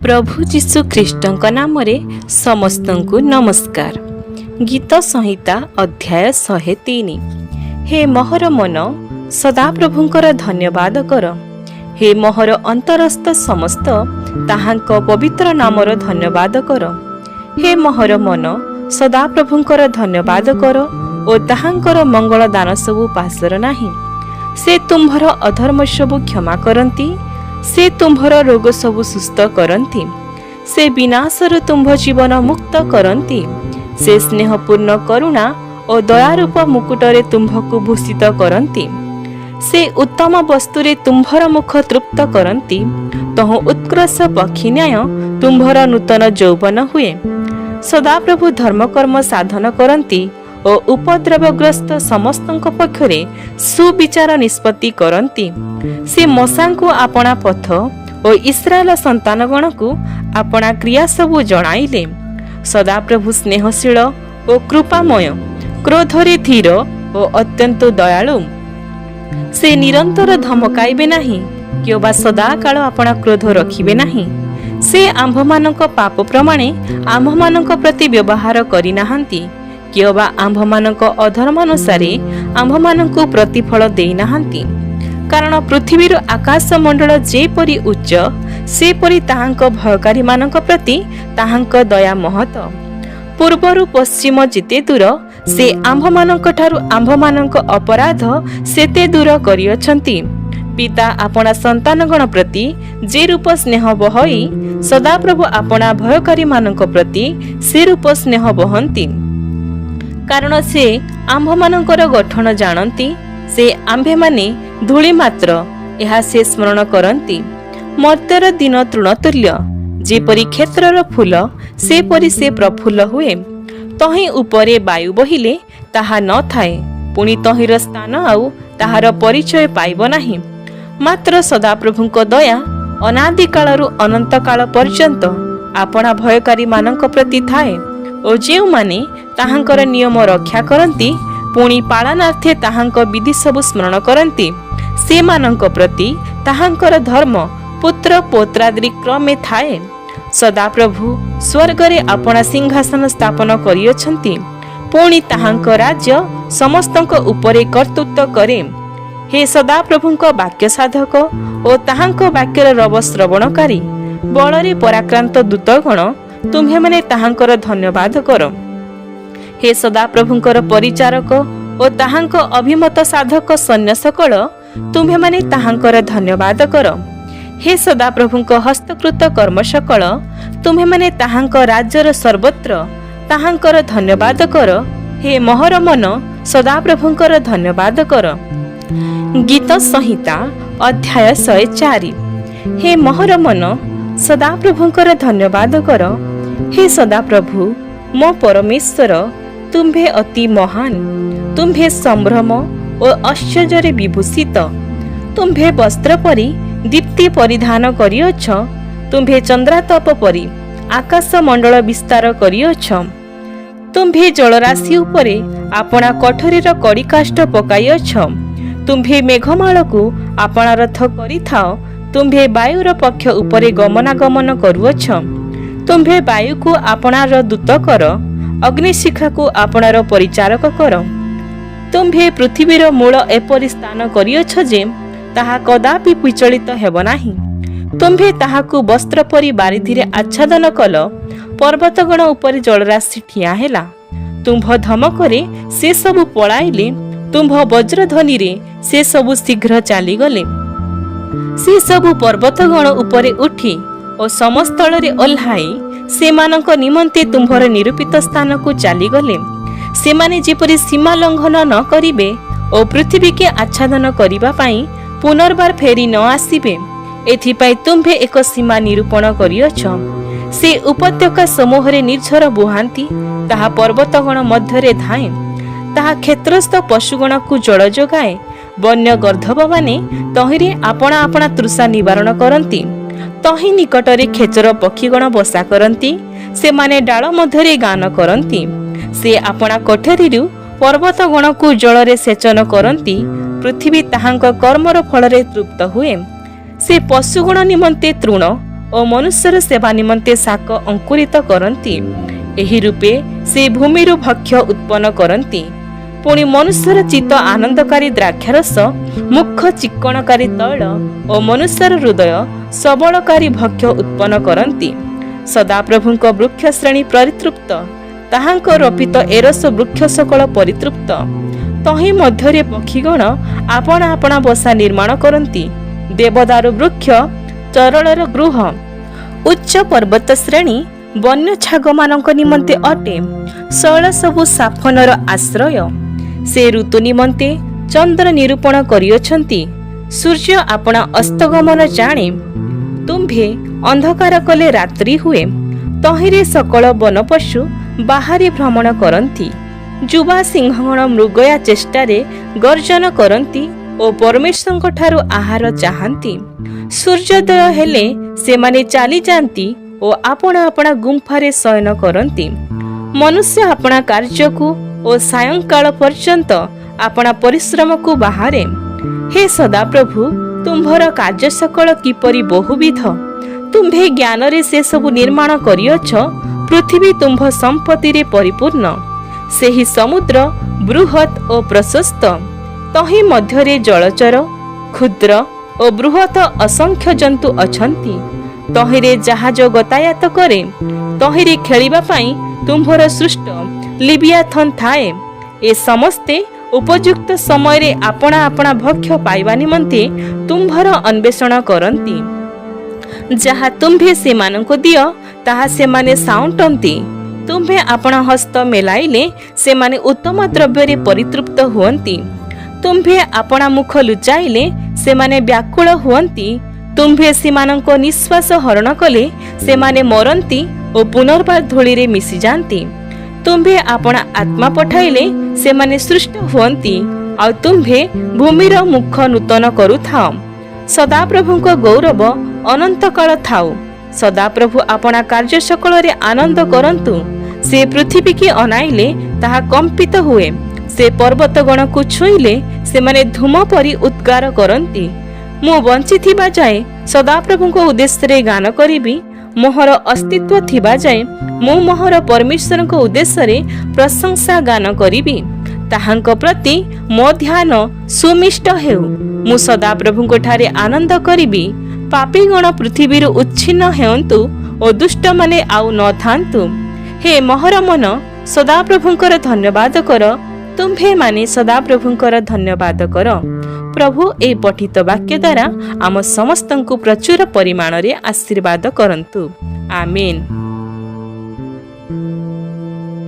ପ୍ରଭୁ ଯୀଶୁ ଖ୍ରୀଷ୍ଟଙ୍କ ନାମରେ ସମସ୍ତଙ୍କୁ ନମସ୍କାର। ଗୀତ ସଂହିତା ଅଧ୍ୟାୟ 103। ହେ ମହର ମନ, ସଦାପ୍ରଭୁଙ୍କର ଧନ୍ୟବାଦ କର। ହେ ମହର ଅନ୍ତରସ୍ଥ ସମସ୍ତ, ତାହାଙ୍କ ପବିତ୍ର ନାମର ଧନ୍ୟବାଦ କର। ହେ ମହର ମନ, ସଦାପ୍ରଭୁଙ୍କର ଧନ୍ୟବାଦ କର ଓ ତାହାଙ୍କର ମଙ୍ଗଳ ଦାନ ସବୁ ପାସୋର ନାହିଁ। ସେ ତୁମ୍ଭର ଅଧର୍ମ ସବୁ କ୍ଷମା କରନ୍ତି, ସେ ତୁମ୍ଭର ରୋଗ ସବୁ ସୁସ୍ଥ କରନ୍ତି। ସେ ବିନାଶରୁ ତୁମ୍ଭ ଜୀବନ ମୁକ୍ତ କରନ୍ତି। ସେ ସ୍ନେହପୂର୍ଣ୍ଣ କରୁଣା ଓ ଦୟାରୂପ ମୁକୁଟରେ ତୁମ୍ଭକୁ ଭୂଷିତ କରନ୍ତି। ସେ ଉତ୍ତମ ବସ୍ତୁରେ ତୁମ୍ଭର ମୁଖ ତୃପ୍ତ କରନ୍ତି, ତହୁଁ ଉତ୍କ୍ରୋଶ ପକ୍ଷୀ ନ୍ୟାୟ ତୁମ୍ଭର ନୂତନ ଯୌବନ ହୁଏ। ସଦାପ୍ରଭୁ ଧର୍ମକର୍ମ ସାଧନ କରନ୍ତି ଓ ଉପଦ୍ରବଗ୍ରସ୍ତ ସମସ୍ତଙ୍କ ପକ୍ଷରେ ସୁବିଚାର ନିଷ୍ପତ୍ତି କରନ୍ତି। ସେ ମୋଶାଙ୍କୁ ଆପଣା ପଥ ଓ ଇସ୍ରାଏଲ ସନ୍ତାନଗଣକୁ ଆପଣା କ୍ରିୟା ସବୁ ଜଣାଇଲେ। ସଦାପ୍ରଭୁ ସ୍ନେହଶୀଳ ଓ କୃପାମୟ, କ୍ରୋଧରେ ଧୀର ଓ ଅତ୍ୟନ୍ତ ଦୟାଳୁ। ସେ ନିରନ୍ତର ଧମକାଇବେ ନାହିଁ କିମ୍ବା ସଦାକାଳ ଆପଣା କ୍ରୋଧ ରଖିବେ ନାହିଁ। ସେ ଆମ୍ଭମାନଙ୍କ ପାପ ପ୍ରମାଣେ ଆମ୍ଭମାନଙ୍କ ପ୍ରତି ବ୍ୟବହାର କରିନାହାନ୍ତି କିମ୍ବା ଆମ୍ଭମାନଙ୍କ ଅଧର୍ମାନୁସାରେ ଆମ୍ଭମାନଙ୍କୁ ପ୍ରତିଫଳ ଦେଇନାହାନ୍ତି। କାରଣ ପୃଥିବୀରୁ ଆକାଶ ମଣ୍ଡଳ ଯେପରି ଉଚ୍ଚ, ସେପରି ତାହାଙ୍କ ଭୟକାରୀମାନଙ୍କ ପ୍ରତି ତାହାଙ୍କ ଦୟା ମହତ। ପୂର୍ବରୁ ପଶ୍ଚିମ ଯେତେ ଦୂର, ସେ ଆମ୍ଭମାନଙ୍କ ଠାରୁ ଆମ୍ଭମାନଙ୍କ ଅପରାଧ ସେତେ ଦୂର କରିଅଛନ୍ତି। ପିତା ଆପଣା ସନ୍ତାନଗଣ ପ୍ରତି ଯେ ରୂପ ସ୍ନେହ ବହଇ, ସଦାପ୍ରଭୁ ଆପଣା ଭୟକାରୀମାନଙ୍କ ପ୍ରତି ସେ ରୂପ ସ୍ନେହ ବହନ୍ତି। କାରଣ ସେ ଆମ୍ଭମାନଙ୍କର ଗଠନ ଜାଣନ୍ତି, ସେ ଆମ୍ଭେମାନେ ଧୂଳି ମାତ୍ର, ଏହା ସେ ସ୍ମରଣ କରନ୍ତି। ମର୍ତ୍ତ୍ୟର ଦିନ ତୃଣତୁଲ୍ୟ, ଯେପରି କ୍ଷେତ୍ରର ଫୁଲ ସେପରି ସେ ପ୍ରଫୁଲ୍ଲ ହୁଏ। ତହିଁ ଉପରେ ବାୟୁ ବହିଲେ ତାହା ନଥାଏ, ପୁଣି ତହିଁର ସ୍ଥାନ ଆଉ ତାହାର ପରିଚୟ ପାଇବ ନାହିଁ। ମାତ୍ର ସଦାପ୍ରଭୁଙ୍କ ଦୟା ଅନାଦିକାଳରୁ ଅନନ୍ତକାଳ ପର୍ଯ୍ୟନ୍ତ ଆପଣା ଭୟକାରୀମାନଙ୍କ ପ୍ରତି ଥାଏ ଓ ଯେଉଁମାନେ ତାହାଙ୍କର ନିୟମ ରକ୍ଷା କରନ୍ତି, ପୁଣି ପାଳନାର୍ଥେ ତାହାଙ୍କ ବିଧି ସବୁ ସ୍ମରଣ କରନ୍ତି, ସେମାନଙ୍କ ପ୍ରତି ତାହାଙ୍କର ଧର୍ମ ପୁତ୍ର ପୌତ୍ରାଦି କ୍ରମେ ଥାଏ। ସଦାପ୍ରଭୁ ସ୍ୱର୍ଗରେ ଆପଣା ସିଂହାସନ ସ୍ଥାପନ କରିଅଛନ୍ତି, ପୁଣି ତାହାଙ୍କ ରାଜ୍ୟ ସମସ୍ତଙ୍କ ଉପରେ କର୍ତ୍ତୃତ୍ୱ କରେ। ହେ ସଦାପ୍ରଭୁଙ୍କ ବାକ୍ୟ ସାଧକ ଓ ତାହାଙ୍କ ବାକ୍ୟର ରବ ଶ୍ରବଣକାରୀ, ବଳରେ ପରାକ୍ରାନ୍ତ ଦୂତଗଣ, ତୁମ୍ଭେମାନେ ତାହାଙ୍କର ଧନ୍ୟବାଦ କର। ହେ ସଦାପ୍ରଭୁଙ୍କର ପରିଚାରକ ଓ ତାହାଙ୍କ ଅଭିମତ ସାଧକ ସୈନ୍ୟ ସକଳ, ତୁମ୍ଭେମାନେ ତାହାଙ୍କର ଧନ୍ୟବାଦ କର। ହେ ସଦାପ୍ରଭୁଙ୍କ ହସ୍ତକୃତ କର୍ମ ସକଳ, ତୁମ୍ଭେମାନେ ତାହାଙ୍କ ରାଜ୍ୟର ସର୍ବତ୍ର ତାହାଙ୍କର ଧନ୍ୟବାଦ କର। ହେ ମହର ମନ, ସଦାପ୍ରଭୁଙ୍କର ଧନ୍ୟବାଦ କର। ଗୀତ ସଂହିତା ଅଧ୍ୟାୟ 104। ହେ ମହର ମନ, ସଦାପ୍ରଭୁଙ୍କର ଧନ୍ୟବାଦ କର। ହେ ସଦାପ୍ରଭୁ ମୋ ପରମେଶ୍ୱର, ତୁମ୍ଭେ ଅତି ମହାନ, ତୁମ୍ଭେ ସମ୍ଭ୍ରମ ଓ ଆଶ୍ଚର୍ଯ୍ୟରେ ବିଭୂଷିତ। ତୁମ୍ଭେ ବସ୍ତ୍ର ପରି ଦୀପ୍ତି ପରିଧାନ କରିଅଛ, ତୁମ୍ଭେ ଚନ୍ଦ୍ରାତପ ପରି ଆକାଶ ମଣ୍ଡଳ ବିସ୍ତାର କରିଅଛ। ତୁମ୍ଭେ ଜଳରାଶି ଉପରେ ଆପଣା କୋଠରୀର କଡ଼ିକାଷ୍ଠ ପକାଇଅଛ। ତୁମ୍ଭେ ମେଘମାଳକୁ ଆପଣା ରଥ କରିଥାଅ, ତୁମ୍ଭେ ବାୟୁର ପକ୍ଷ ଉପରେ ଗମନାଗମନ କରୁଅଛ। ତୁମ୍ଭେ ବାୟୁକୁ ଆପଣାର ଦୂତ କର, ଅଗ୍ନିଶିଖାକୁ ଆପଣାର ପରିଚାରକ କର। ତୁମ୍ଭେ ପୃଥିବୀର ମୂଳ ଏପରି ସ୍ଥାନ କରିଅଛ ଯେ ତାହା କଦାପି ବିଚଳିତ ହେବ ନାହିଁ। ତୁମ୍ଭେ ତାହାକୁ ବସ୍ତ୍ର ପରି ବାରିଧିରେ ଆଚ୍ଛାଦନ କଲ, ପର୍ବତଗଣ ଉପରେ ଜଳରାଶି ଠିଆ ହେଲା। ତୁମ୍ଭ ଧମକରେ ସେ ସବୁ ପଳାଇଲେ, ତୁମ୍ଭ ବଜ୍ରଧ୍ୱନିରେ ସେ ସବୁ ଶୀଘ୍ର ଚାଲିଗଲେ। ସେ ସବୁ ପର୍ବତଗଣ ଉପରେ ଉଠି ଓ ସମସ୍ଥଳରେ ଓହ୍ଲାଇ ସେମାନଙ୍କ ନିମନ୍ତେ ତୁମ୍ଭର ନିରୂପିତ ସ୍ଥାନକୁ ଚାଲିଗଲେ। ସେମାନେ ଯେପରି ସୀମା ଲଙ୍ଘନ ନ କରିବେ ଓ ପୃଥିବୀକି ଆଚ୍ଛାଦନ କରିବା ପାଇଁ ପୁନର୍ବାର ଫେରି ନ ଆସିବେ, ଏଥିପାଇଁ ତୁମ୍ଭେ ଏକ ସୀମା ନିରୂପଣ କରିଅଛ। ସେ ଉପତ୍ୟକା ସମୂହରେ ନିର୍ଝର ବୁହାନ୍ତି, ତାହା ପର୍ବତଗଣ ମଧ୍ୟରେ ଧାଏଁ। ତାହା କ୍ଷେତ୍ରସ୍ଥ ପଶୁଗଣକୁ ଜଳ ଯୋଗାଏ, ବନ୍ୟ ଗର୍ଦ୍ଦଭମାନେ ତହିଁରେ ଆପଣା ଆପଣା ତୃଷା ନିବାରଣ କରନ୍ତି। ତହିଁ ନିକଟରେ ଖେଚର ପକ୍ଷୀଗଣ ବସା କରନ୍ତି, ସେମାନେ ଡାଳ ମଧ୍ୟରେ ଗାନ କରନ୍ତି। ସେ ଆପଣା କୋଠରୀରୁ ପର୍ବତଗଣକୁ ଜଳରେ ସେଚନ କରନ୍ତି, ପୃଥିବୀ ତାହାଙ୍କ କର୍ମର ଫଳରେ ତୃପ୍ତ ହୁଏ। ସେ ପଶୁଗଣ ନିମନ୍ତେ ତୃଣ ଓ ମନୁଷ୍ୟର ସେବା ନିମନ୍ତେ ଶାକ ଅଙ୍କୁରିତ କରନ୍ତି। ଏହି ରୂପେ ସେ ଭୂମିରୁ ଭକ୍ଷ୍ୟ ଉତ୍ପନ୍ନ କରନ୍ତି। ପୁଣି ମନୁଷ୍ୟର ଚିତ୍ତ ଆନନ୍ଦକାରୀ ଦ୍ରାକ୍ଷାରସ, ମୁଖ ଚିକ୍କଣକାରୀ ତୈଳ ଓ ମନୁଷ୍ୟର ହୃଦୟ ସବଳକାରୀ ଭକ୍ଷ୍ୟ ଉତ୍ପନ୍ନ କରନ୍ତି। ସଦାପ୍ରଭୁଙ୍କ ବୃକ୍ଷ ଶ୍ରେଣୀ ପରିତୃପ୍ତ, ତାହାଙ୍କ ରୋପିତ ଏରସ ବୃକ୍ଷ ସକଳ ପରିତୃପ୍ତ। ତହିଁ ମଧ୍ୟରେ ପକ୍ଷୀଗଣ ଆପଣା ଆପଣା ବସା ନିର୍ମାଣ କରନ୍ତି। ଦେବଦାରୁ ବୃକ୍ଷ ଚରଳର ଗୃହ। ଉଚ୍ଚ ପର୍ବତ ଶ୍ରେଣୀ ବନ୍ୟ ଛାଗମାନଙ୍କ ନିମନ୍ତେ ଅଟେ, ଶୈଳ ସବୁ ସାଫନର ଆଶ୍ରୟ। ସେ ଋତୁ ନିମନ୍ତେ ଚନ୍ଦ୍ର ନିରୂପଣ କରିଅଛନ୍ତି, ସୂର୍ଯ୍ୟ ଆପଣା ଅସ୍ତଗମନ ଜାଣେ। ତୁମ୍ଭେ ଅନ୍ଧକାର କଲେ ରାତ୍ରି ହୁଏ, ତହିଁରେ ସକଳ ବନପଶୁ ବାହାରି ଭ୍ରମଣ କରନ୍ତି। ଯୁବା ସିଂହଗଣ ମୃଗୟା ଚେଷ୍ଟାରେ ଗର୍ଜନ କରନ୍ତି ଓ ପରମେଶ୍ୱରଙ୍କ ଠାରୁ ଆହାର ଚାହାନ୍ତି। ସୂର୍ଯ୍ୟୋଦୟ ହେଲେ ସେମାନେ ଚାଲିଯାଆନ୍ତି ଓ ଆପଣା ଆପଣା ଗୁମ୍ଫାରେ ଶୟନ କରନ୍ତି। ମନୁଷ୍ୟ ଆପଣା କାର୍ଯ୍ୟକୁ ଓ ସାୟଙ୍କାଳ ପର୍ଯ୍ୟନ୍ତ ଆପଣା ପରିଶ୍ରମକୁ ବାହାରେ। ହେ ସଦାପ୍ରଭୁ, ତୁମ୍ଭର କାର୍ଯ୍ୟ ସକଳ କିପରି ବହୁବିଧ! ତୁମ୍ଭେ ଜ୍ଞାନରେ ସେସବୁ ନିର୍ମାଣ କରିଅଛ, ପୃଥିବୀ ତୁମ୍ଭ ସମ୍ପତ୍ତିରେ ପରିପୂର୍ଣ୍ଣ। ସେହି ସମୁଦ୍ର ବୃହତ୍ ଓ ପ୍ରଶସ୍ତ, ତହିଁ ମଧ୍ୟରେ ଜଳଚର କ୍ଷୁଦ୍ର ଓ ବୃହତ ଅସଂଖ୍ୟ ଜନ୍ତୁ ଅଛନ୍ତି। ତହିଁରେ ଜାହାଜ ଗତାୟାତ କରେ, ତହିଁରେ ଖେଳିବା ପାଇଁ ତୁମ୍ଭର ସୃଷ୍ଟ ଲିବିଆଥନ୍ ଥାଏ। ଏ ସମସ୍ତେ ଉପଯୁକ୍ତ ସମୟରେ ଆପଣା ଆପଣା ଭକ୍ଷ୍ୟ ପାଇବା ନିମନ୍ତେ ତୁମ୍ଭର ଅନ୍ୱେଷଣ କରନ୍ତି। ଯାହା ତୁମ୍ଭେ ସେମାନଙ୍କୁ ଦିଅ, ତାହା ସେମାନେ ସାଉଁଟନ୍ତି। ତୁମ୍ଭେ ଆପଣା ହସ୍ତ ମେଲାଇଲେ ସେମାନେ ଉତ୍ତମ ଦ୍ରବ୍ୟରେ ପରିତୃପ୍ତ ହୁଅନ୍ତି। ତୁମ୍ଭେ ଆପଣା ମୁଖ ଲୁଚାଇଲେ ସେମାନେ ବ୍ୟାକୁଳ ହୁଅନ୍ତି। ତୁମ୍ଭେ ସେମାନଙ୍କ ନିଶ୍ୱାସ ହରଣ କଲେ ସେମାନେ ମରନ୍ତି ଓ ପୁନର୍ବାର ଧୂଳିରେ ମିଶିଯାଆନ୍ତି। ତୁମ୍ଭେ ଆପଣା ଆତ୍ମା ପଠାଇଲେ ସେମାନେ ସୃଷ୍ଟ ହୁଅନ୍ତି, ଆଉ ତୁମ୍ଭେ ଭୂମିର ମୁଖ ନୂତନ କରୁଥାଅ। ସଦାପ୍ରଭୁଙ୍କ ଗୌରବ ଅନନ୍ତକାଳ ଥାଉ। ସଦାପ୍ରଭୁ ଆପଣା କାର୍ଯ୍ୟ ସକଳରେ ଆନନ୍ଦ କରନ୍ତୁ। ସେ ପୃଥିବୀକି ଅନାଇଲେ ତାହା କମ୍ପିତ ହୁଏ। ସେ ପର୍ବତଗଣକୁ ଛୁଇଁଲେ ସେମାନେ ଧୂମ ପରି ଉଦ୍ଗାର କରନ୍ତି। ମୁଁ ବଞ୍ଚିଥିବା ଯାଏ ସଦାପ୍ରଭୁଙ୍କ ଉଦ୍ଦେଶ୍ୟରେ ଗାନ କରିବି। ମୋହର ଅସ୍ତିତ୍ୱ ଥିବା ଯାଏ ମୁଁ ମୋହର ପରମେଶ୍ୱରଙ୍କ ଉଦ୍ଦେଶ୍ୟରେ ପ୍ରଶଂସା ଗାନ କରିବି। ତାହାଙ୍କ ପ୍ରତି ମୋ ଧ୍ୟାନ ସୁମିଷ୍ଟ ହେଉ। ମୁଁ ସଦାପ୍ରଭୁଙ୍କ ଠାରେ ଆନନ୍ଦ କରିବି। ପାପୀଗଣ ପୃଥିବୀରୁ ଉଚ୍ଛିନ୍ନ ହେଉନ୍ତୁ ଓ ଦୁଷ୍ଟମାନେ ଆଉ ନଥାନ୍ତୁ। ହେ ମୋହର ମନ, ସଦାପ୍ରଭୁଙ୍କର ଧନ୍ୟବାଦ କର। ତୁମ୍ଭେମାନେ ସଦାପ୍ରଭୁଙ୍କର ଧନ୍ୟବାଦ କର। ପ୍ରଭୁ ଏହି ପଠିତ ବାକ୍ୟ ଦ୍ୱାରା ଆମ ସମସ୍ତଙ୍କୁ ପ୍ରଚୁର ପରିମାଣରେ ଆଶୀର୍ବାଦ କରନ୍ତୁ। ଆମେନ୍।